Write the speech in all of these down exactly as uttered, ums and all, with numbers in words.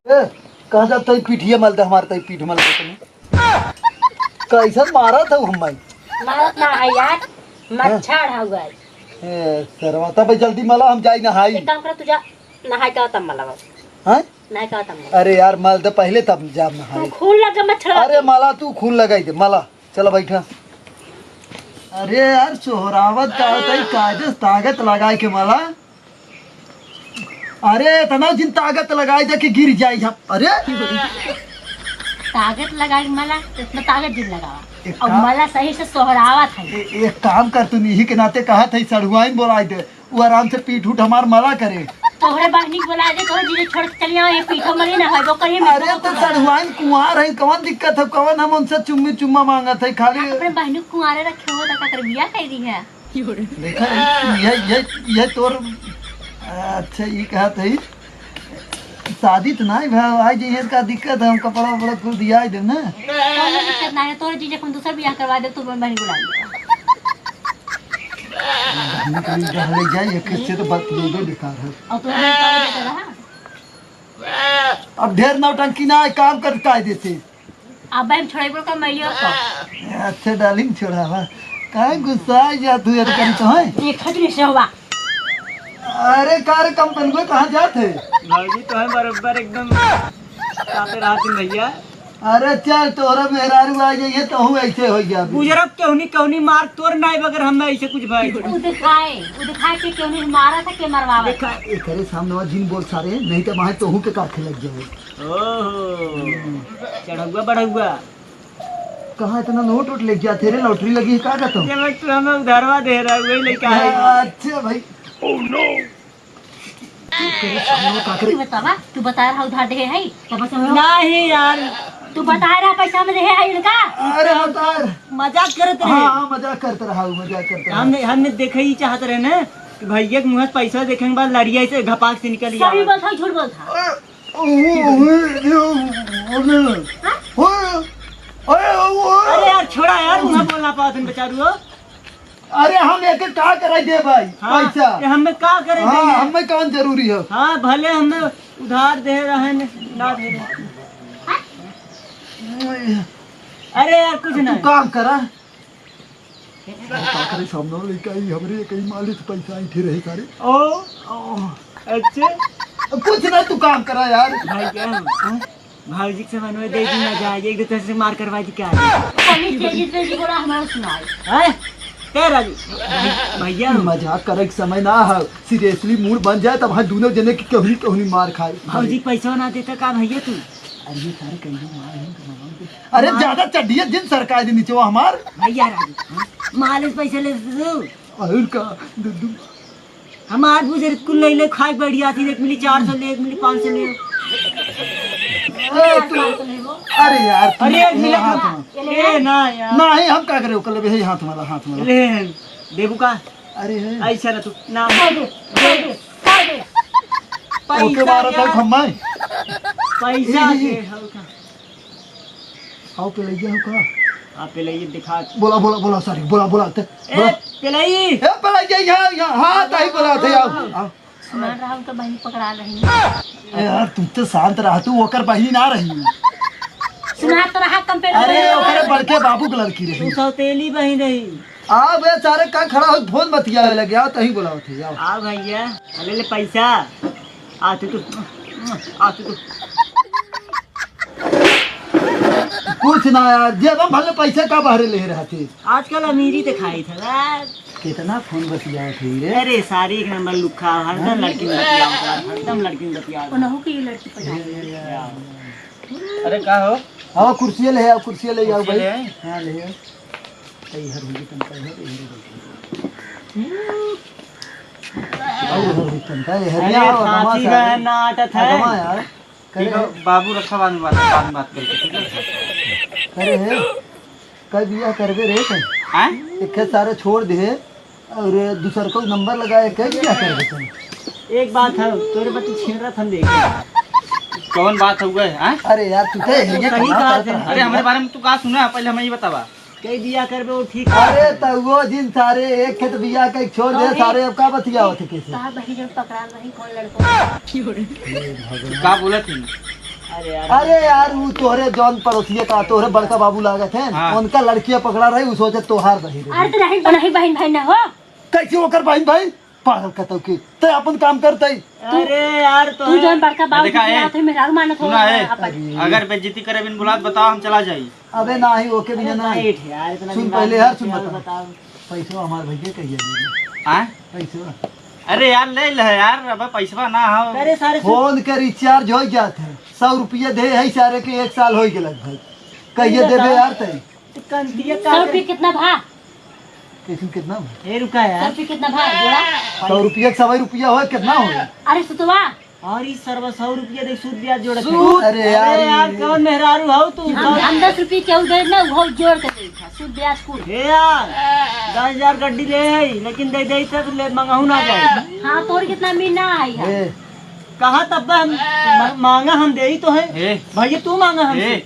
ए, कहाँ जात हई? पीठिया मल दे हमार, तई पीठ मल दे तनी। कैसन मारत हऊ हम्मै? मारत ना है यार, मच्छर हउआ है। ए, सरवा, तब जल्दी मला, हम जाई नहाई। एक काम कर, तू जा, नहाई का तब मला बस। हैं? नहाई का तब मला। अरे यार, मल दे पहले, तब जा तू नहाई। खून लगा मच्छर। अरे मला, तू खून लगाई दे, मला। चला बैठा। अरे यार, सोहरावत का होता है, कायदे से ताकत लगाए के मला। अरे, इतना जिन ताकत लगाई दे कि गिर जाई हम। अरे। ताकत लगाई मला, इतना ताकत जिन लगावा। एक अब काम मला सही से सोहरावत है। ए-, एक काम कर, तू इही के नाते कहत है, सढ़ुआइन बोलाइ दे, वो आराम से पीठ उठ हमार मला करे। तोहरे बहिनी के बोलाइ दे, तोहरे जीजे छोड़ के चली आओ, ये पीठो मली ना होइबो कहीं। अरे, तो सढ़ुआइन कुंवार है, कौन दिक्कत है, कौन हम उनसे चुम्मी चुम्मा मांगत है, खाली अपने बहिनी को कुंवारे रखे हो, तो का कर बियाह कर दी है? देखा, यह, यह, यह तोर, अच्छा, ई कहत है, शादी तो नाहीं भा, आई जइहे, का दिक्कत है, हम कपड़ा वपड़ा कुल दिया ही देम ना। कौनो दिक्कत ना है, तोरे जीजा कौन दूसरा बियाह करवा दे, तू बहन बुला ले। बहन कहीं बहले जाए, एक से तो बात बोलबे बेकार है। और तोरे बहन का बेटा रहा? अब ढेर नौटंकी ना है, काम कर कायदे से। अब हम छोड़ेबो का मैलियो को। अच्छा डार्लिंग, छोड़ावा। काहे गुस्सा आ जात हुए तो करी तो है? देखत नहीं से हुआ। अरे का रे कंपन को कहाँ जात है? भौजी तो है बरोबर एकदम साथे रहत भैया। अरे चल, तोहरा मेहरारू आ जाइए तो हूँ ऐसे हो गया अभी। गुजरत केहूनी केहूनी मार तोर नाई बगर हम ऐसे कुछ भाई। उ दिखाए, उ दिखाए के केहूनी मारा था के मरवावा। देखा, एकरे सामने जिन बोल सारे, नहीं तो वहाँ तोहू के काखे लग जाए। ओहो, चढ़ौआ बढ़ौआ। कहाँ इतना नोट वोट लेके जाते रे? लॉटरी लगी है का, का तुम? ये मैं तू हमें उधारवा दे रहा है, वही लेके आए। अच्छा भाई। Oh no! तू करे सामने का करे? तू बतावा, तू बता रहा उधार दे है, तब से हम लोग नहीं यार। तू बता रहा पैसा में दे है इनका? अरे उधार। मजाक करत रहे। हाँ, हाँ, मजाक करत रहा हूँ, मजाक करत रहा। हमने, हमने देखे ही चाहत रहे ना कि भैया के मुँह से पैसा देखे के बाद लड़िया से घपाक से निकल गया। सही बोलत है, झूठ बोलत है? अरे यार, छोड़ा यार, उहाँ बोलना पावत हन बेचारू हो। अरे हम एक का कराई दे भाई, हाँ, पैसा। ये हमें का करे हाँ, देंगे? हमें कौन जरूरी है? हाँ, भले हमें उधार दे रहे हैं, ना दे रहे हैं। अरे यार, कुछ तू नहीं। काम करा। का करे, सामने वाले का ही हमरे कहीं मालिक पैसा ऐंठे रहे सारे। ओ, ओ, अच्छा। कुछ ना, तू काम करा यार। भाई क्या? हाँ? भाऊजी के समन्वय दे दी ना जाए, एक दो तरह से मार करवा दी क्या? अभी तेजी तेजी बोला, हमारा सुनाई। हैं? तेरा भी? भाई, भैया। मजाक करे के समय ना है, seriously mood बन जाए तब हाँ दोनों जने की कहनी कहनी मार खाए। भाऊजी पैसा ना देता का भैया तू? अरे ये सारे कहीं मार है, तो मार दे। अरे मार। ज्यादा चड्डिया जिन सरका दे नीचे वो हमार। भैया राजू, हाँ? मालिश पैसा ले तू। और का, दुद्दू। हमार बुजुर्ग कुल ले ले खाए बढ़िया थी, एक मिली चार सौ ले, एक मिली पाँच सौ ले। ए, तू, अरे यार, तू अरे, एक मिली हाथ में। ए, ना यार। नहीं, हम का करे, ओकर लेबे, हे हाथ वाला, हाथ वाला। ले, देबू का? अरे, हे। ऐसा ना तू, ना। दे, दे, दे, दे। ओके, पैसा मारत है यार। खम्मा। पैसा ई, ई, के, ई। हल्का। आओ, पेलैया हो का? हाँ, पेलैया दिखा। बोला, बोला, बोला, sorry, बोला, बोला, ते, ए, बोला। पेलई। ए, पेलैया, यहाँ, यहाँ, हाँ, ताई बोला थे, आओ, आओ। सुना रहा हूँ तो बहिनी पकड़ा रही। ए, यार, तुम तो शांत रहा, तू ओकर बहिनी ना रही। सुना तो रहा, कंपेन अरे, ओकरे बड़के बाबू के लड़की रही। तू सौतेली बहिन रही। आ बे, सारे का खड़ा हो, फोन बतियावे लगे, आओ, तहीं बोलाओ थे, आओ। आओ भैया, ले ले पैसा। आ तू, तू, आ तू, तू। कुछ ना यार, जेब में भले पैसा का बहरे ले रहा थे। आजकल अमीरी दिखाई था यार। कितना फोन बतिया थे रे? अरे सारी एक नंबर लुक्खा, हरदम लड़की में बतिया, हरदम लड़की में बतिया। उनहु की लड़की पटाई। अरे का हो? आओ कुर्सी ले आओ, कुर्सी ले आओ कुर्सी भाई। ले आई? हाँ ले आओ। तैयार होगी तुम पहले, इधर बैठो। अरे, अरे, अरे, अरे, अरे, अरे, अरे, अरे, अरे, अरे, अरे, अरे, अरे, अरे, अरे, अरे, अरे, बाबू, रखा, बाद में बात, बाद में बात करते, ठीक है? अरे, हे, कई बियाह करबे रे तैं? हैं? एक सारे छोड़ दे और दूसर को नंबर लगाए, कई बियाह करबे तैं? एक बात है, तोरे बती छेड़ रहा था, हम देखे। कौन बात हो गए, हैं? अरे यार, तू तो ये सही कहा बात करता है। अरे, हमारे बारे में तू का सुना है, पहले हमें ये बतावा। कई बियाह करबे, वो ठीक है। अरे, तो वो जिन सारे एक खेत बियाह कई छोड़ दे, अरे। सारे अब का बतियावत है किसी? साहब, वही जो पकड़ा, वही कौन लड़को? हे भगवान। का बोलत है? अरे यार। अरे यार, वो तोहरे जौन पड़ोसिया का, तोहरे बड़का बाबू लागत है, हाँ। उनका लड़किया पकड़ा रही, वो सोचे तोहार बहिन रही। अरे तो नहीं, नहीं बहिन, बहिन ना हो। कैसे ओकर बहिन, बहिन? पागल कतौ के। तैं अपन काम करतै। अरे यार, तो तू जौन बड़का बाबू देखा, के ए, हाथ में मेहरारू मानत हो सुना, ए, अपन। अगर बेइज्जती करे बिन बुलात, बताओ, हम चला जाई। अबे नाही, ओके बिना अरे नाही। बैठ यार, इतना सुन दिन पहले बाद यार, सुन बैठे हो, बता। बताओ। पैसवा हमार भैया कहिया देबे? आय? पैसवा। अरे यार, ले ले यार, अब पैसवा ना हो। अरे सारे सुन। फोन के रिचार्ज हो जात है, सौ रुपया दे है सारे के, एक साल हो गए लगभग। कहिए अरे देबे बताओ। यार तैं? तो कंतिया का सौ रुपया कितना भा? कैसे कितना भा? ए, रुका यार। सौ रुपया कितना भा, जोड़ा? सौ रुपया के सवाई रुपया हो, कितना हो? अरे सुतवा। और ई सरवा सौ रुपया दे, सूद ब्याज जोड़त है। सूद? अरे यार, अरे यार, ई कौन मेहरारू हौ तू? हम, हम दस रुपया केहू दे ना, वो जोड़ के दे था, सूद ब्याज कुल। हे यार, दस हजार गड्डी ले है, लेकिन दे दे तब ले मंगाहू ना जाए। हाँ, तोर कितना मीन ना आई है। ए। कहा तब हम म-, मांगा हम दे ही तो है। ए। भैया तू मांगा हमसे। ए।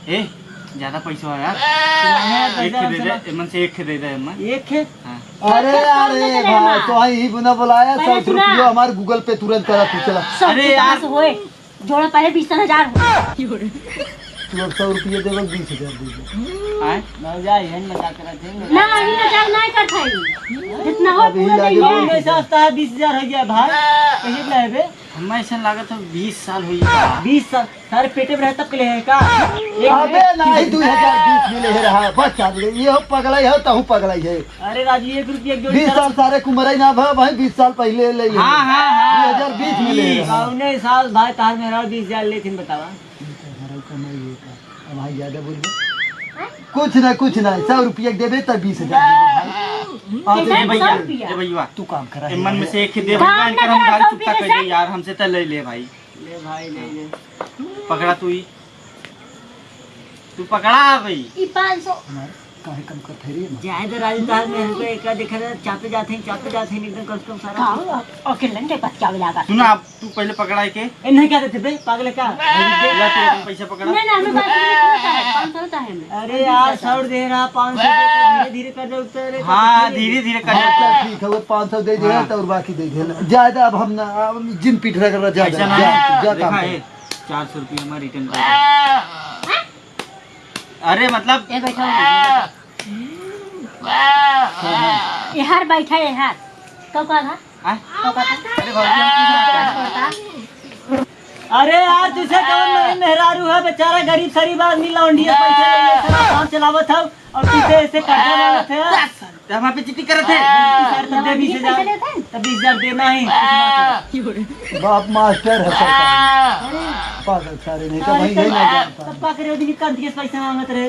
ए, ज्यादा पैसा है यार। तुम्हारे एक खे दे दे, एमन से एक खे दे दे, एमन। एक खे? हाँ। अरे, अरे, भाई, तो ही बुना बुलाया, पहले सौ रुपया हमार Google Pay तुरंत करा तू, चला। सौ अरे यार। कहाँ से होए? जोड़ा पहले बीस हजार हो। तू अब सौ रुपया देबे, बीस हजार दे दे। आय? ना जाए, है ना, मजाक करत है। ना, अभी मजाक ना करत है। जितना हो अभी पूरा लागे दे। बोल। सस्ता है, बीस हजार हो गया भाई। कहिए ना है बे? हमें ऐसा लागत है बीस साल हुई। बीस साल? सारे पेटे में रहे तब के ले है का? अबे नाही, दो हजार बीस में ले रहा, बस चालू है। ये हो पगलाई है, तहू पगलाई है। अरे राजू, एक रुपया एक जोड़ी बीस साल सारे कुमरई ना भा भाई, बीस साल पहले ले ले। हाँ, हाँ, हाँ। दो हजार बीस में ले रहा। कौने साल भाई तार मेरा बीस हजार लेथिन बतावा? अब भाई ज्यादा बोल दे। कुछ ना, कुछ ना, सौ रुपया देबे तब बीस हजार देबे भाई। हाँ, तो ए भैया, ए भैया, तू काम करा। ए मन में से एक दे काम भैया, इनकर हम ना गाड़ी करा, चुकता कर दे यार, हमसे तो ले ले भाई। ले भाई, ले ले। पकड़ा तू ही। तू पकड़ा भाई। ई पाँच सौ। हमारे काहे कम कर थे रे? जाए दे राजू, तार में हमको एक देखा था, चापे जाते हैं, चापे जाते हैं, एकदम कम से कम सारा। का हो? अकेले के बच्चा भी लागा। सुना, अब तू पहले पकड़ा के। ए, नहीं क्या देते बे, पागल है का? या तू अपन पैसा पकड़ा। नहीं, नहीं, हमें पाँच सौ नहीं होता है, पाँच सौ होता है हमें। अरे यार, सौ दे रहा, पाँच सौ दे, धीरे धीरे कर दे, उत्तर रे, हाँ, धीरे धीरे कर। हाँ, चल ठीक है, वो पाँच सौ दे दे, हाँ। तो और बाकी दे दे। ज्यादा अब हम ना, अब जिन पीट रहा कर रहा, ज्यादा, ऐसा ना जा, है, जा देखा काम कर। है। चार सौ रुपया हमारा return कर दे। अरे मतलब ए, बैठा हो। एहार बैठा, एहार। कब का था? हाँ? कब का था? अरे भौजी, हम कुछ ना करें। अरे यार, तुझे कौन मेरे मेहरारू है, बेचारा गरीब सरीब आदमी, लौंडिया पैसा लेके सारा काम चलावत है। और तू तो ऐसे कर्जा मांगत है। दस साल, तो हमारे पे चिट्ठी करत है। हाँ, सर, तब दे बीस हजार। पैसे लेते हैं? तब बीस हजार देना ही। बाप मास्टर है सरकार। पागल सारे, नहीं तो वही यही ना जानता। तब का करे, वो दिन कंतिया से पैसा मांगत रहे।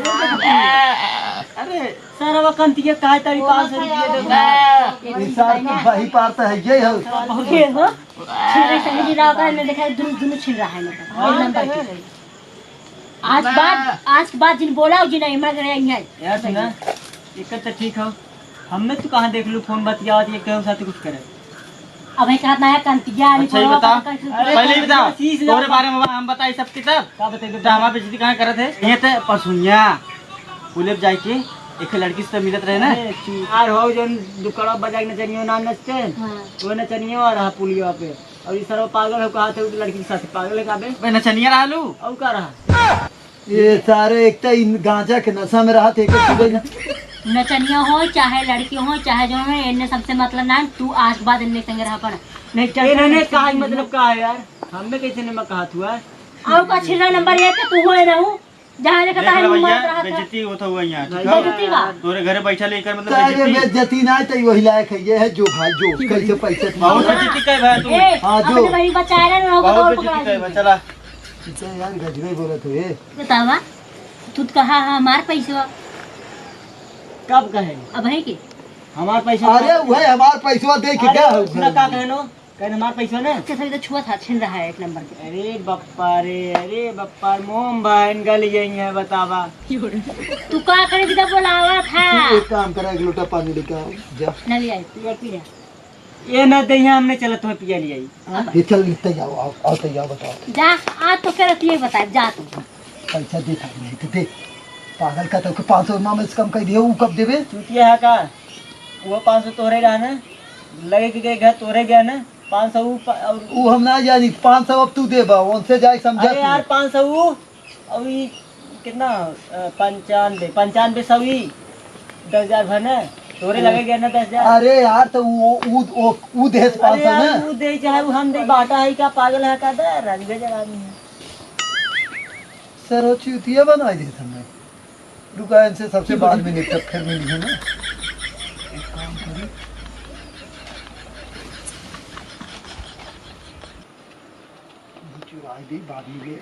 अरे, सर, वो कंतिया कहा तारी पाँच सौ रुपया दे। ये साल की बही पार तो है, ये है। बहुत ये हो? छिन रहा है, समझ रहा होगा, मैं देखा, दोनों, दोनों छिन रहा है, मतलब। हाँ, नंबर तो है। आज बाद, आज के बाद जिन बोला, जिन हिम्मत करे, यहीं है। यार सुना, एक तो ठीक हो, हमें तू कहाँ देख लू, फोन बतियावत, ये केहू साथ कुछ करे। अब एक हाथ नया कंतिया, अच्छा, ये बता, पहले ही बता, तोरे बारे में हम बताई सब किताब। का बताई, तो हमारे बेइज्जती कहाँ करत है? ये तो परसुनिया, पुलिस जाए के, एक लड़की से तो मिलत रहे ना। अरे, यार हो, जौन दुकड़ा बजा के नचनियो ना नचते, हाँ। वो नचनियो आ रहा पुलिया पे। और ई सरवा पागल हो, कहा थे, लड़की के साथ पागल है का बे? बे, नचनिया रहलू? और का रहा? ये सारे एक तो इन गांजा के नशा में रहत है, एक सुबह ना। नचनिया हो, चाहे लड़की हो, चाहे जो हो, इनने सबसे मतलब ना, तू आज के बाद इनने संगे रहा कर। नहीं, ए, नहीं, नहीं, कहा मतलब का है यार? हमें कैसे नहीं मैं कहा तू है? और का छिलना नंबर एक है, तू हो ना हो। जहाँ देखा देख तहाँ ले भैया, मुँह मारत रहा था। बेइज्जती होत हुआ यहाँ, ठीक है? बेइज्जती बा। तोरे घरे बैठा लेकर मतलब तारे बेइज्जती? बेइज्जती ना, तो वही लायक है, ये है जो भाई, जो कैसे पैसे बहुत बेइज्जती करे भाई तू। ए, हाँ, जो। अपने वही बचा रहे ना, बहुत बहुत बेइज्जती पकड़ा करे भाई, लीजिए। चला। ठीक है यार, गजबे बोलत हो, ए। बतावा, तू तो कहा, हाँ, हमार पैसवा। कब कहे? अब है कि? हमार पैसा अरे, वही हमार पैसवा दे के अरे, गया है। सुना का कहनो? कहन हमार पैसा ना। अच्छा, सही तो छुआ था, छिन रहा है एक नंबर के। अरे बप्पा रे, अरे बप्पा, मोम बहन गल यही है, बतावा। तू का करे, सीधा बोलावा था। तू एक काम करा, एक लोटा पानी लेके आओ, जा। ना ले आई। पिया, पिया। ये ना दे, यहाँ हमने चला, तुम्हें पिया ले आई। हाँ? ये चल, लेते जाओ, आओ, आओ, तो जाओ, बताओ। जा, आज तो फिर ये बता, जा तू। पैसा दे, खाली नहीं तो दे। पागल का तो पाँच सौ में से कम कर दिए, वो कब देवे? चूतिया है का? वो पाँच सौ तोहरे रहा ना, लगे कि गए घर तोहरे गया ना, पाँच सौ ऊ पा-, और वो हम ना जानी, पाँच सौ अब तू देबा, उनसे जाए समझा अरे तू। यार, पाँच सौ ऊ, और ई कितना, अ, पंचानबे, पंचानबे सौ ई, दस हजार भर ना, तोहरे हाँ। लगे गया ना दस हजार। अरे यार, तो वो, वो, वो, वो देश अरे पाँच सौ यार, ना। वो दे चाहे वो हम दे, बाटा है क्या, पागल है का? दे, रंगे जवानी है। सर, वो चूतिया बनाई देत हमें। रुका, इनसे सबसे बाद में निपटब, फिर मिली है ना। एक काम करी, चुराई दे, बाद में ले।